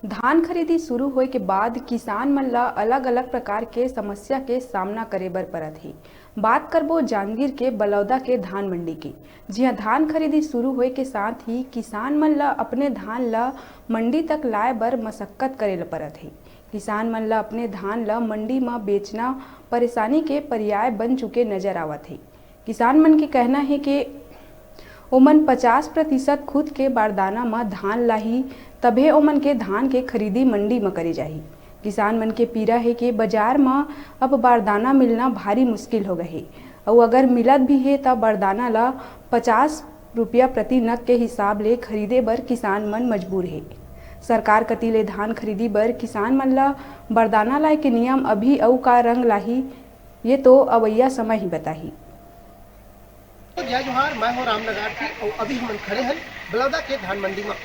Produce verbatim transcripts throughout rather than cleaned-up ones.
धान खरीदी शुरू होए के बाद किसान मन ल अलग-अलग प्रकार के समस्या के सामना करे बर परत हे। बात करबो जांजगीर के बलौदा के धान मंडी के। जिहां धान खरीदी शुरू होए के साथ ही किसान मन ल अपने धान ल मंडी तक लाए बर मशक्कत करे ल परत हे। किसान मन ल अपने धान ल मंडी म बेचना परेशानी के पर्याय बन चुके नजर आवत हे। किसान मन के कहना हे कि ओमन पचास प्रतिशत खुद के बारदाना म धान लाही, तभे ओमन के धान के खरीदी मंडी म करे जाही। किसान मन के पीरा हे कि बाजार म अब बारदाना मिलना भारी मुश्किल हो गए हे, अउ अगर मिलत भी हे, त बारदाना ल पचास रुपया प्रति नग के हिसाब ले खरीदे बर किसान मन मजबूर हे। सरकार कति ले धान खरीदी बर किसान मन ल बारदाना लाए के नियम अभी अउ का रंग लाही, ये तो अवइया समय ही बताही। तो जय जोहार, मैं हूं राम नगारथी और अभी हमन खड़े हैं बलौदा के धान मंडी में।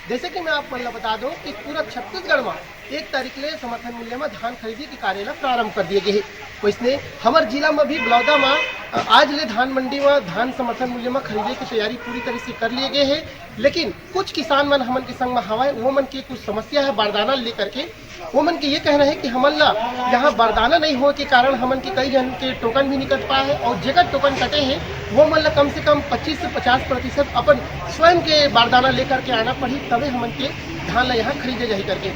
जैसे कि मैं आप मन ला बता दूं कि पूरा छत्तीसगढ़ में एक तारीख ले समर्थन मूल्य में धान खरीदी के कार्य ला प्रारंभ कर दिए गए है। वैसने हमर जिला में भी बलौदा में, अ, आज ले धान मंडी में धान समर्थन मूल्य में खरीदे की तैयारी पूरी तरह से कर लिए गए है, लेकिन कुछ किसान मन हमन के संग में हवय, वो मन के कुछ समस्या है बारदाना लेकर के। वो मन के ये कहना है कि हमन ला यहाँ बारदाना नहीं होए के कारण हमन के कई जन के टोकन भी निकट पाए है और जेकर टोकन कटे है, वो मन ला कम से कम पच्चीस से पचास प्रतिशत अपन स्वयं के बारदाना लेकर के आना पड़ी, तबे हमन के धान ला यहाँ खरीदे जाही करके।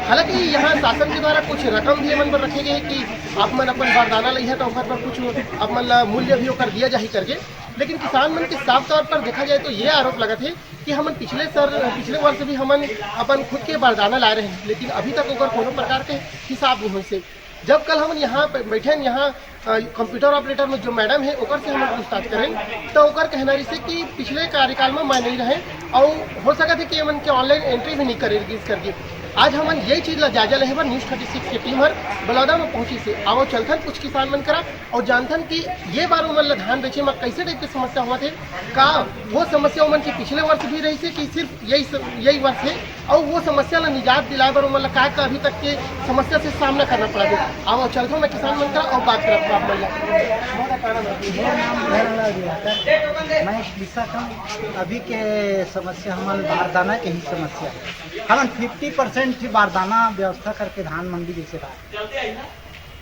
हालांकि यहाँ शासन के द्वारा कुछ रकम भी हमन बर रखे गए है कि आप मन अपन बारदाना लइहा तो ओकर पर कुछ आप मन ला मूल्य भी ओकर दिया जाही करके, लेकिन किसान मन के साफ तौर पर देखा जाए तो ये आरोप लगत है कि हमन पिछले सर पिछले वर्ष भी हमन अपन खुद के बारदाना लाए रहे, लेकिन अभी तक ओकर कोनो प्रकार के हिसाब नहीं होइस हे। जब कल हमन यहाँ पे बैठे हैं, यहाँ, अ, कंप्यूटर ऑपरेटर में जो मैडम है, ओकर से हमन पूछताछ करें, तो ओकर कहना रहिस हे कि पिछले कार्यकाल में मैं नहीं रहे और हो सकत है कि हमन के ऑनलाइन एंट्री भी नहीं करे गिस करके। आज हमन यही चीज ला जायजा लेहे बर न्यूज़ थर्टी सिक्स के टीम हर बलौदा में पहुंचिस हे। आवो चलथन कुछ किसान मन करा और जानथन कि ये बार उमन ला धान बेचे में कैसे टाइप के समस्या होवत हे, का वो समस्या उमन के पिछले वर्ष भी रहिस हे कि सिर्फ यही स-, यही वर्ष है और वो समस्या ला निजात दिलाए बर उमन ला का, का अभी तक के समस्या से सामना करना पड़ा है। आवो चलथन मैं किसान मन करा और बात करत हूँ आप मन ला। मोर नाम धरमलाल दिवाकर, मैं कृषक हूँ। अभी के समस्या हमन बारदाना के ही समस्या है। हमन फिफ्टी परसेंट ही बारदाना व्यवस्था करके धान मंडी जैसे रहा।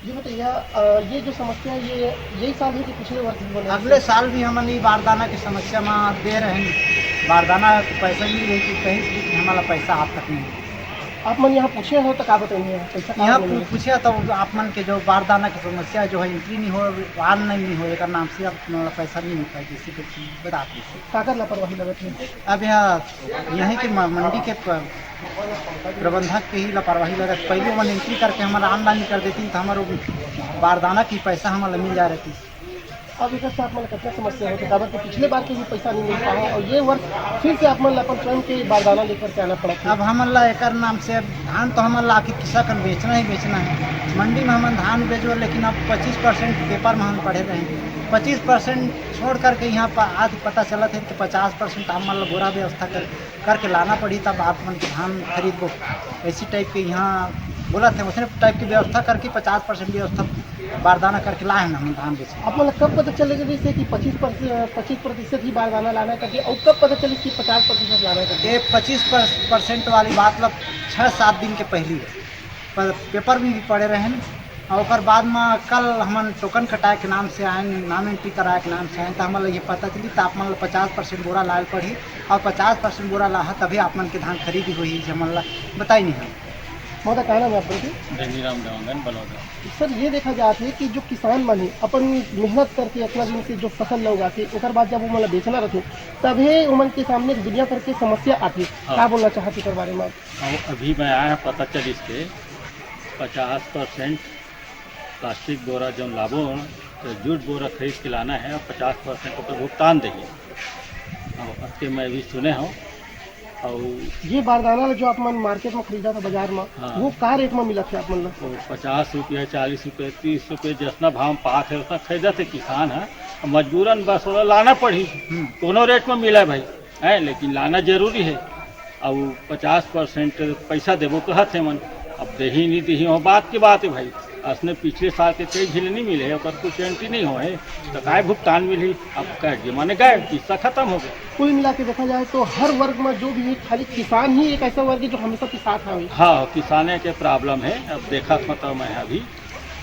ये बताइए, अ, ये जो समस्या है, ये यही साल है कि पिछले वर्ष भी बने? अगले साल भी हमन ई बारदाना के समस्या में दे रहे हैं, बारदाना के पैसा मिल रही थी, कहीं से भी हमारा पैसा आप तक नहीं। आप मन यहाँ पूछे हो तो का बताइए, पैसा कहाँ यहाँ मिले? पू- पूछे तो आप मन के जो बारदाना की समस्या जो है, एंट्री नहीं हो, वार नहीं हो, एक नाम से आप मतलब पैसा नहीं मिल पाए, जैसे कि बता दीजिए। काकर लापरवाही लगत है? अब यहाँ यहीं के म- मंडी के प- प्रबंधक के ही लापरवाही लगत। पहले ओमन एंट्री करके हमारा ऑनलाइन कर देती तो हमारे बारदाना की पैसा हमारा मिल जा रहती। अब एक साथ मतलब कितना समस्या होता, काबर कि पिछले बार के भी पैसा नहीं मिल पाया और ये वर्ष फिर से आप मन अपन स्वयं के बारदाना लेकर के आना पड़ा था। अब हमन ला एकर नाम से धान तो हमन ला आखिर किसा कन बेचना ही बेचना है। मंडी में हमन धान बेचबो, लेकिन अब पच्चीस परसेंट पेपर में हम पढ़े रहे, पच्चीस परसेंट छोड़ करके यहाँ पर आज पता चलत है कि पचास परसेंट आप मन ला बोरा व्यवस्था कर करके लाना पड़ी, तब आप मन के धान खरीदबो। ऐसी टाइप के यहाँ बोलत है, वैसे टाइप की व्यवस्था करके पचास परसेंट व्यवस्था बारदाना करके लाए हैं हम धान बेचे। आप मतलब कब पता चलेगा जैसे कि पच्चीस परसेंट, पच्चीस प्रतिशत ही बारदाना लाना है करके, और कब पता चले कि पचास प्रतिशत लाना है करके? ये पच्चीस परसेंट वाली बात मतलब छः सात दिन के पहली है, पर पेपर में भी पढ़े रहे हैं। और ओकर बाद में कल हमन टोकन कटाए के नाम से आए, नाम एंट्री कराए के नाम से आए, तो हमन ला ये पता चली तो आप मन ला पचास परसेंट बोरा लाए पड़ी और पचास परसेंट बोरा लाहा तभी आप मन के धान खरीदी होही, जे हमन ला बताई नहीं है। मोदा कहना मैं अपन की धनीराम देवांगन बलौदा। सर, ये देखा जात है कि जो किसान मन है अपन मेहनत करके इतना दिन से जो फसल ला उगाथे, ओकर बाद जब वो मतलब बेचना रहते, तभे उमन के सामने दुनिया भर के समस्या आथे। हाँ। का बोलना चाहते एकर बारे में आप? अब अभी मैं आया पता चलिस के पचास परसेंट प्लास्टिक बोरा जौन लाबो, तो जूट बोरा खरीद के लाना है और पचास परसेंट ओकर भुगतान देही। और अतके मैं भी सुने हूँ। और ये बारदाना ला जो आप मन मार्केट में खरीदा था बाजार में, हाँ। वो का रेट में मिला था आप मन ला? तो पचास रुपया, चालीस रुपया, तीस रुपया, जितना भाव में पात है उतना खरीदत है किसान है। अब मजबूरन बस ओला लाना पड़ी, कोनो रेट में मिला भाई, है, लेकिन लाना जरूरी है। अब पचास परसेंट पैसा देबो कहत है मन, अब देही नहीं देही, वो बात की बात है भाई। असने पिछले साल के कई झिन ल नइ मिले हे, ओकर कुछ एंट्री नइ होए हे, त काय भुगतान मिलही? अब कह दिए, माने गए, किस्सा खतम हो गया। कुल मिला के देखा जाए तो हर वर्ग में जो भी है, खाली किसान ही एक ऐसा वर्ग है जो हमेशा के साथ हवे। हाँ, किसाने के प्रॉब्लम है। अब देखत हव त मैं अभी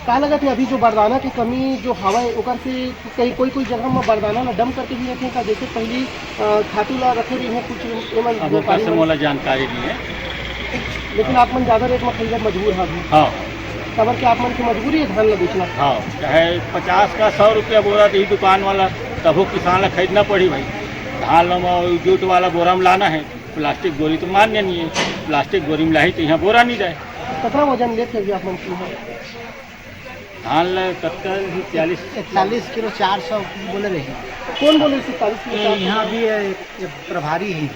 का लगत है, अभी जो बरदाना की कमी जो हवय, ओकर से कई, कोई, कोई जगह में बरदाना ला डंप करके भी रखे का, जैसे पहली, अ, खातू ला रखे रही है कुछ एमन अब ओकर व्यापारी से मन। मोला जानकारी नहीं है। लेकिन आप मन ज्यादा रेट में खरीदे मजबूर हव अभी। हाँ। काबर कि आप मन की मजबूरी है धान ला बेचना। हाँ, चाहे पचास का सौ रुपया बोरा दी दुकान वाला, तभो किसान ला खरीदना पड़ी भाई। धान ला म-, जूट वाला बोरा में लाना है, प्लास्टिक बोरी तो मान्य नहीं है, प्लास्टिक बोरी में लाही तो यहाँ बोरा नहीं जाए। कितना वजन लेते हैं अभी आप मन की यहाँ? धान ल कतका ही चालीस। इकतालीस किलो चार सौ बोले रही। कौन बोले इकतालीस किलो ये चार सौ? यहाँ भी है, ये प्रभारी ही।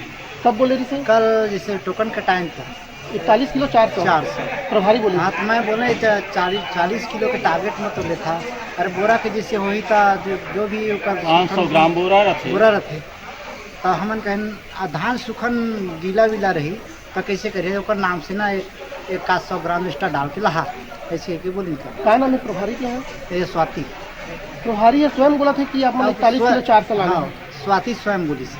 कब बोले रही सर? कल जैसे टोकन का टाइम था। इकतालीस किलो चार सौ? चार सौ। प्रभारी बोले? हाँ, तो मैं बोले चा-, चालीस, चालीस किलो के टारगेट में तो लेता। अरे बोरा के जैसे होही था, जो, जो भी ओकर पाँच सौ ग्राम बोरा रथे। बोरा रथे। तो हमन कहन, आ धान सुखन गीला वीला रही, त कइसे करे? ओकर नाम से ना एक, एक आध सौ ग्राम extra डाल के लहा, ऐसे के बोली था। का नाम है प्रभारी के यहाँ? ये स्वाति। प्रभारी ये स्वयं बोला था कि आप मन अब इकतालीस किलो स्व-, चार सौ लाना हाँ, है। स्वाति स्वयं बोली से।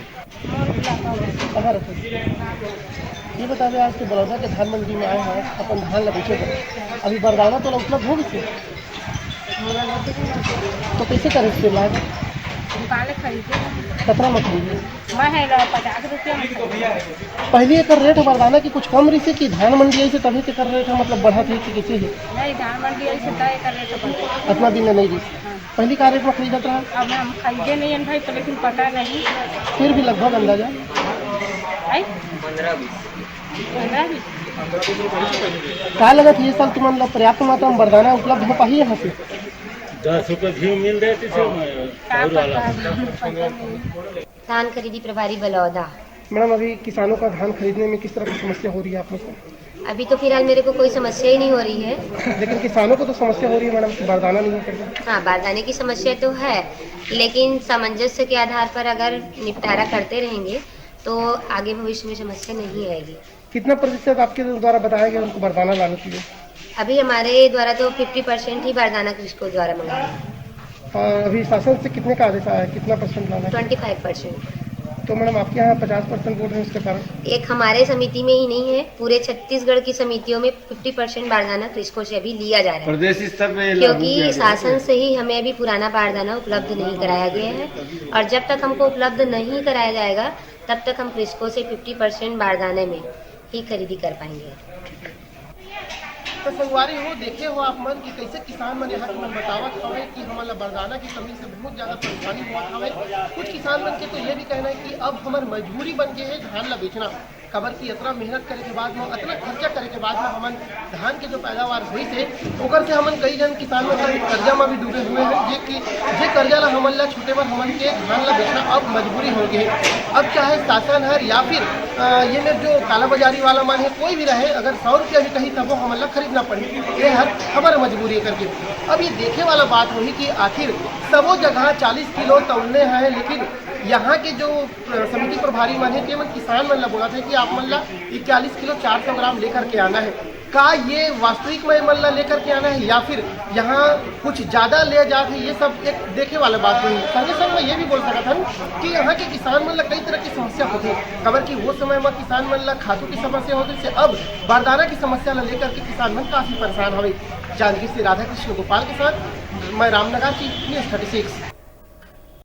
कहाँ रहते हैं? ये बतावे, आज के बलौदा के धान मंडी में आए हैं अपन धान ला बेचे बर, अभी बरदाना तो उपलब्ध हो गई? तो कैसे करे इसके बाद? दुकान ले खरीदे। कितना में खरीदे? मैं है ला पचास रुपया में खरीदे। पहली एकर रेट बरदाना की कुछ कम रही से कि धान मंडी आई से तभी एकर रेट है, मतलब बढ़त है कि कैसे है? नहीं, धान मंडी आई से तय एकर रेट बढ़। इतना दिन नहीं रही। हाँ। पहली का रेट में खरीदत रहा? अब हम खरीदे नहीं है भाई, तो लेकिन पता नहीं। फिर भी लगभग अंदाजा? आई? पंद्रह बीस। पंद्रह बीस। का लगत ये साल तुमन ला पर्याप्त मात्रा में बरदाना उपलब्ध हो पाही यहाँ से? दस रुपये घी मिल रहे थे, का चाउर वाला। पता, पता नहीं। धान खरीदी प्रभारी बलौदा। मैडम, अभी किसानों का धान खरीदने में किस तरह की समस्या हो रही है आप लोग को? अभी तो फिलहाल मेरे को कोई समस्या ही नहीं हो रही है। लेकिन किसानों को तो समस्या हो रही है मैडम, कि बारदाना नहीं है करके। हाँ, बारदाने की समस्या तो है, लेकिन सामंजस्य के आधार पर अगर निपटारा करते रहेंगे तो आगे भविष्य में समस्या नहीं आएगी। कितना प्रतिशत आपके द्वारा बताया गया उनको बारदाना लाने के लिए? अभी हमारे द्वारा तो फिफ्टी परसेंट ही बारदाना कृषकों द्वारा मंगाया है। और अभी शासन से कितने का आदेश आया है, कितना परसेंट लाना है? Twenty five percent. तो मैडम, आपके यहाँ पचास परसेंट बोल रहे हैं, उसके कारण? एक हमारे समिति में ही नहीं है, पूरे छत्तीसगढ़ की समितियों में फिफ्टी परसेंट बारदाना कृषकों से अभी लिया जा रहा है, प्रदेश स्तर पे लागू किया क्योंकि गया है। शासन से ही हमें अभी पुराना बारदाना उपलब्ध नहीं कराया गया है, और जब तक हमको उपलब्ध नहीं कराया जाएगा, तब तक हम कृषकों से फिफ्टी परसेंट बारदाने में ही खरीदी कर पाएंगे। तो संगवारी हो, देखे हो आप मन कि कैसे किसान मन यहाँ के मन बतावत हवे कि हमन ला बारदाना की कमी से बहुत ज्यादा परेशानी होत हवे। कुछ किसान मन के तो ये भी कहना है कि अब हमर मजबूरी बन गए है धान ला बेचना, काबर कि इतना मेहनत करे के बाद में, इतना खर्चा करे के बाद में हमन धान के जो पैदावार हुई थे, ओकर से हमन कई जन किसान मन अभी कर्जा में भी डूबे हुए हैं, जे कि, जे कर्जा ला हमन ला छूटे बर हमन के धान ला बेचना अब मजबूरी हो गई है। अब चाहे शासन हर या फिर, अ, ये मेर जो कालाबाजारी वाला मन है, कोई भी रहे, अगर सौ रुपया भी कही तब वो हमन ला खरीदना पड़ी, ये हर हमर मजबूरी है करके। अब ये देखे वाला बात होही कि आखिर सबो जगह चालीस किलो तौलने हैं, लेकिन यहाँ के जो, अ, समिति प्रभारी मन है, ते मन किसान मन ला बोला थे कि आप मन ला इकतालीस किलो चार सौ ग्राम लेकर के आना है। का ये वास्तविक में मन ला लेकर के आना है या फिर यहाँ कुछ ज्यादा ले जात है, ये सब एक देखे वाला बात नहीं है। संगे संग में ये भी बोल सकत हन कि यहाँ के किसान मन ला कई तरह की समस्या होती है, काबर कि वो समय में किसान मन ला खातू की समस्या होती से अब बारदाना की समस्या ला लेकर के किसान मन काफी परेशान हवे। जांजगीर से राधाकृष्ण गोपाल के साथ मैं रामनगर की न्यूज़ थर्टी सिक्स।